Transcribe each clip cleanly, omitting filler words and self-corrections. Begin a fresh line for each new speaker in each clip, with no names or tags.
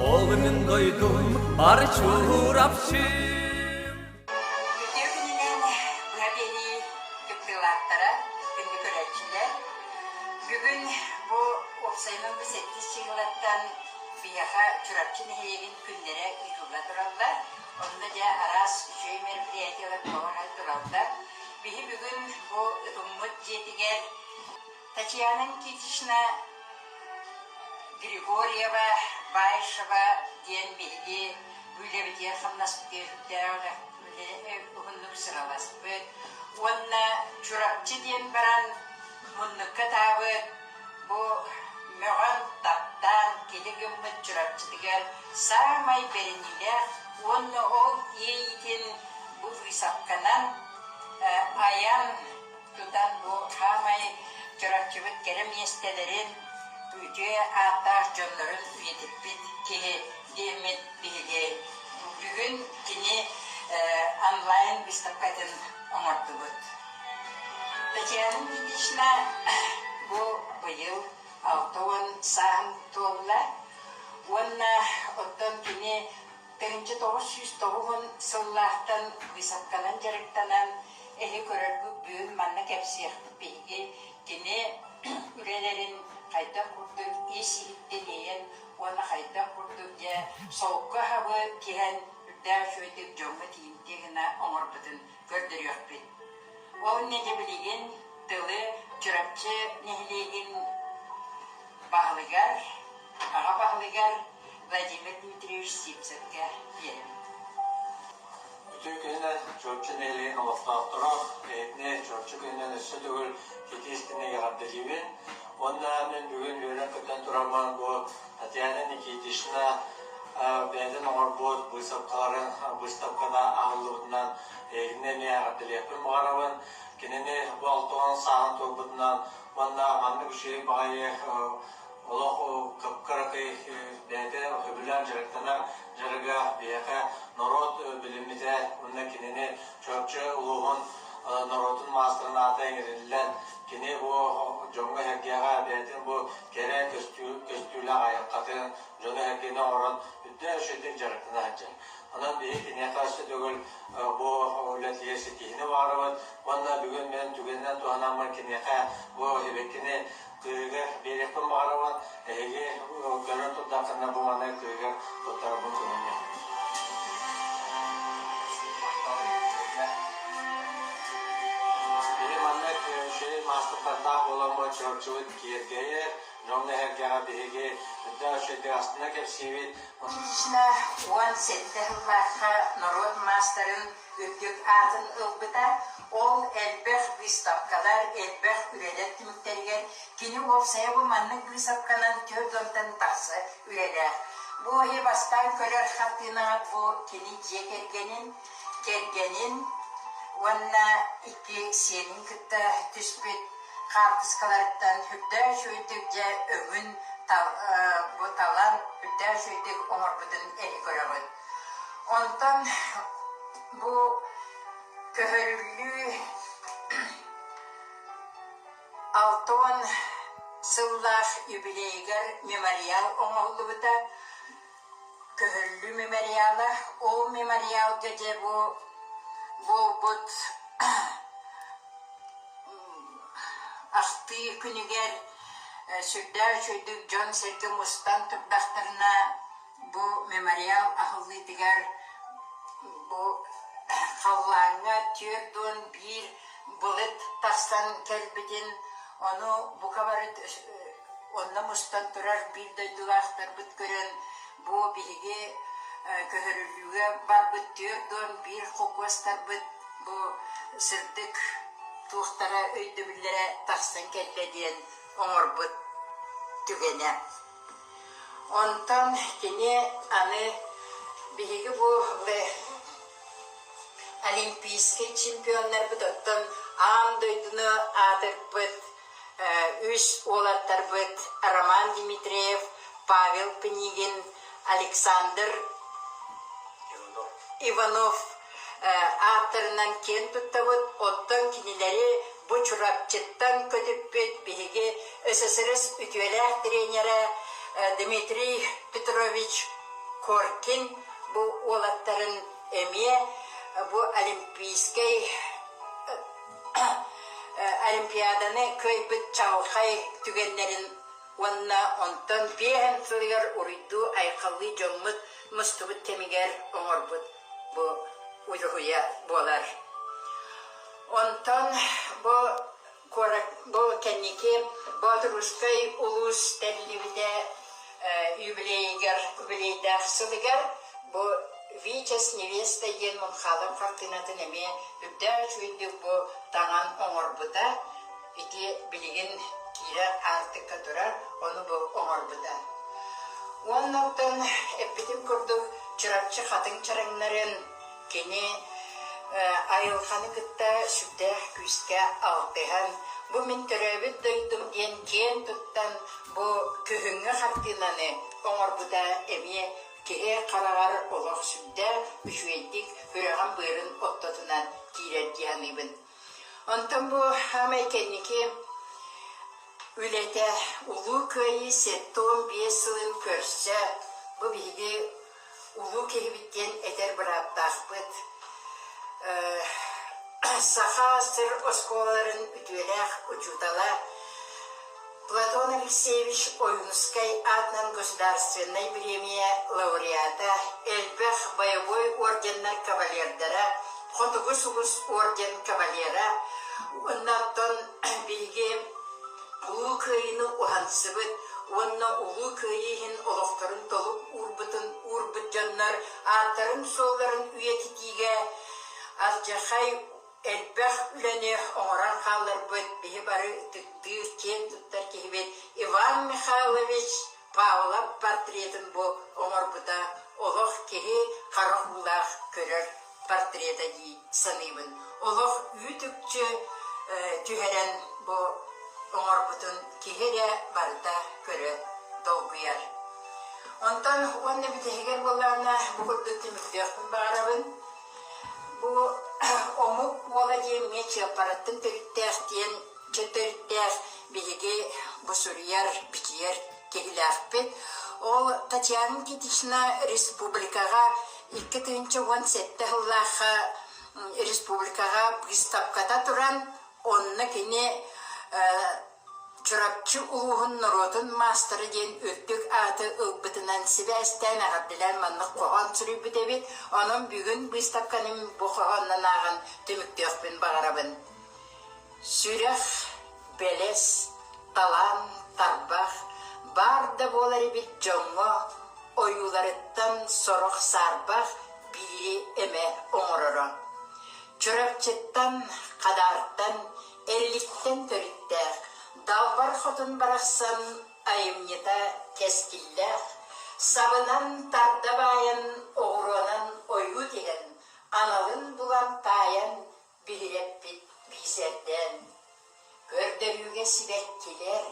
Ол мин дойдум бар Чурапчы.
Үтүө күнүнэн быһа биэрии кыттыылаахтара, күндү көрөөччүлэр. Бүгүн бу уопсайынан бу сэттис чыыһылаттан биһиэхэ Чурапчы нэһилиэгин күннэрэ ыытылла тураллар. Онно дьэ араас үчүгэй мероприятиелар буолан тураллар. Биһи бүгүн бу ытыммыт дьиэтигэр Татьяна Никитична Григорьева, Баишева диэн биһиги үлэбитигэр хамнаспытыгар уһуннук сыраласпыт уонна Чурапчы диэн баран муннукка таабыт бу мөҕөн, таптаан кили гыммыт Чурапчытыгар саамай бэриниилээх уонна ол иэйиитин бу быысапканан айан тутан бу хаамай Чурапчыбыт кэрэ миэстэлэрин, үтүө ааттаах дьоннорун үйэтиппит киһи диэммит биһиги бүгүн кини онлайн выставкатын оҥордубут. Татьяна Никитична бу быйыл 60 сааһын туолла уонна оттон кини 1990 сыллаахтан быысапканан дьарыктанан, эһи көрөргүт бүгүн манна кэпсиэхпит биһиги кини үлэлэрин хайдах курдук ис иһиттэн иэйэн уонна хайдах курдук дьэ солко аһабы тиһэн үрдээх үчүгэйдик дьоҥҥо тиийимтиэ гына оҥорбутун көрдөрүөхпүт. Ол иннинэ билигин тылы Чурапчы нэһилиэгин баһылыгар, аҕа баһылыгар Владимир Дмитриевич Сивцевкэ биэрэбит.
Үтүө күнүнэн Чурапчы нэһилиэгин олохтоохторо, эһигини Чурапчы күнүнэн өссө төгүл итии истиҥник эҕэрдэлиибин. Уонна мин бүгүн үөрэн-көтөн тураммын бу Татьяна Никитична бэйэтин оҥорбут быысапкаларын быыстапката аһыллыбытынан эһигини эмиэ эҕэрдэлиэхпин баҕарабын. Кинини бу 60 сааһын туолбутунан уонна маннык үчүгэй баҕайы олох кып-кыракый бэйэтэ сөбүлээн дьарыктанар дьарыга биһиэхэ норуот билиммитэ уонна кинини Чурапчы улууһун норуотун маастарын аата иҥэриллэн кини бу дьоҥҥо-сэргэҕэ бэйэтин бу кэрэ көстүүлээх айылҕатын дьону-сэргэни оҥорон үрдээх үчүгэйдик дьарыктана сылдьар. Онон биһи киниэхэ өссө төгүл бу үлэтигэр ситиһиини баҕарабыт уонна бүгүн мен түгэнинэн туһанаммын киниэхэ бу сибэккини кыыһыгар биэриэхпин баҕарабын. Эһиги көрөн турдаххына бу маны кыыһыгар туттарарбын көҥүллүөх. Биһи маннык үчүгэй маастардардаах буоламмыт Чурапчыбыт киэргэйэр, дьоҥҥо-сэргэҕэ биһиги үрдээх үчүгэйдик астына кэпсиибит.
Ильинична 17 сыллаахха норуот маастарын үрдүк аатын ылбыта. Ол элбэх быыстапкалар, элбэх үлэлэр түмүктэригэр кини уопсайа бу маннык быысапканан түөрт уонтан тахса үлэлээх. Бу иһи бастаан көрөр хартыынаҕыт бу кини дьиэ кэргэнин, кэргэнин уонна икки сиэнин кытта түспүт хаартыскаларыттан үрдээх үчүгэйдик дьэ өҥүн бу талан үрдээх үчүгэйдик оҥорбутун эри көрөҕүт. Онтон бу көһөрүллүү 60 сыллаах юбилейыгар мемориал оҥоһуллубута. Көһөрүллүү мемориала. Ол мемориалга дьэ бу буолбут Ахтыы күнүгэр сүрдээх үчүгэйдик дьон-сэргэ мустан турдахтарына бу мемориал аһыллыытыгар бу халлааҥҥа 41 былыт тахсан кэлбитин, ону бука бары онно мустан турар биир дойдулаахтарбыт көрөн бу биһиги көһөрүллүүгэ барбыт 41 холкуостарбыт бу сырдык туохтара өйдөбүллэрэ тахсан кэллэ диэн оҥорбут түгэнэ. Онтон кини аны биһиги бу олимпийскай чемпионнарбыт оттон аан дойдуну аатырпыт үс уолаттарбыт Роман Дмитриев, Павел Пинигин, Александр Иванов ааттарынан киэн туттабыт, оттон кинилэри бу Чурапчыттан көтүппүт биһиги СССР үтүөлээх тренерэ Дмитрий Петрович. Коркин бу уолаттарын эмиэ бу олимпийскай Олимпиаданы кыайбыт чаҕылхай түгэннэрин уонна онтон биэһэн сылыгар уруйдуу-айхаллыы дьоммут мустубут кэмигэр оҥорбут бу уруһуйа буолар. Онтон бу куорат бу кэнники Боотурусскай улуус тэриллибитэ юбилейыгар юбилейдаах сылыгар бу Витязь невеста диэн Мунхаалап хартыынатын эмиэ үрдээх үчүгэйдик бу таҥан оҥорбута. Ити билигин киирэр аартыкка турар, ону бу оҥорбута. Уонна оттон эппитим курдук Чурапчы хатыҥ чараҥнарын кини айылҕаны кытта сүрдээх күүскэ алтыһан, бу мин төрөөбүт дойдум диэн киэн туттан бу күһүҥҥү хартыынаны оҥорбута эмиэ киһи хараҕар олох сүрдээх үчүгэйдик сүрэҕин-быарын ортотунан киирэр дии саныыбын. Онтон бу саамай кэнники үлэтэ Улуу Кыайыы 75 сылын көрсө бу биһиги улуу киһибит диэн этэр бырааптаахпыт. Саха сир оскуолаларын үтүөлээх учуутала Платон Алексеевич Ойуунускай аатынан государственнай бириэмийэ лауреата, элбэх бойобуой орденнар кавалердара, Хотугу сулус орден кавалера уонна оттон биһиги Улуу Кыайыыны уһансыбыт уонна Улуу Кыайыы иһин олохторун толук уурбутун уурбут дьоннор ааттарын-суолларын үйэтитиигэ алдьархай элбэх үлэни оҥорон хаалларбыт биһи бары ытыктыыр, киэн туттар киһибит Иван Михайлович Павлов портретын бу оҥорбута олох киһи харах уулаах көрөр портрета дии саныыбын. Олох үүт-үкчү түһэрэн бу оҥорбутун киһи эрэ барыта көрө долгуйар. Онтон уонна бүтэһигэр буоллаҕына бу курдук түмүктүөхпүн баҕарабын. Бу омук уола диэн эмиэ Чыаппараттан төрүттээх диэн төрүттээх биһиги бу суруйар, бичийэр киһилээхпит. Ол Татьяна Никитична республикаҕа 2017 сыллаахха республикаҕа быыстапката туран, онно кини Чурапчы улууһун норуотун маастара диэн үрдүк ааты ылбытынан сибээстээн эҕэрдэлээн маннык хоһоон суруйбут эбит. Онон бүгүн быыстапканы бу хоһоонунан ааҕан түмүктүөхпүн баҕарабын. Сүрэх, бэлэс, талаан, тарбах баар да буолар эбит дьоҥҥо ойууларыттан сорох саарбах биири эмэ оҥороро. Чурапчыттан, Хадаартан Эриликтэн төрүттээх Далбар Хотун барахсан айымньыта кэскиллээх, сабынан тарда баайан, оҕуруонан ойуу тиһэн, аналын булан таайан биһирэппит биисэрдээн. Көрдөрүүгэ сибэккилэр,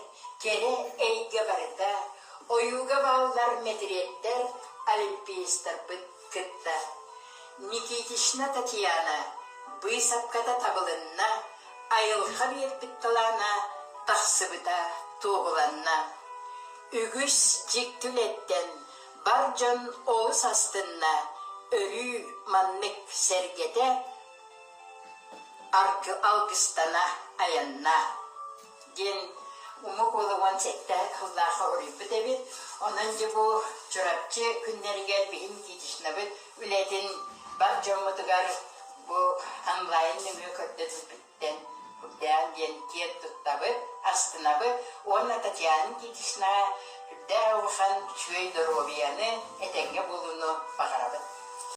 кэрэ эйгэ барыта, ойууга бааллар мэтириэттэр олимпиецтарбыт кытта. Никитична Татьяна быысапката табылынна, айылҕа биэрбит талаана тахсыбыта туоһуланна. Үгүс дьикти үлэттэн бар дьон олус астынна, өрүү маннык сэргэтэ алгыстана айанна диэн Умук уола 17 сыллаахха уруйбут эбит. Онон дьэ бу Чурапчы күннэригэр биһин Никитичнабыт үлэтин бар дьоммутугар бу онлайн нөҥүө көрдөрбүппүттэн үрдээн диэн киэн туттабыт, астынабыт уонна Татьяна Никитичнаҕа үрдээх улахан үчүгэй доруобуйаны, этэҥҥэ буолууну баҕарабыт.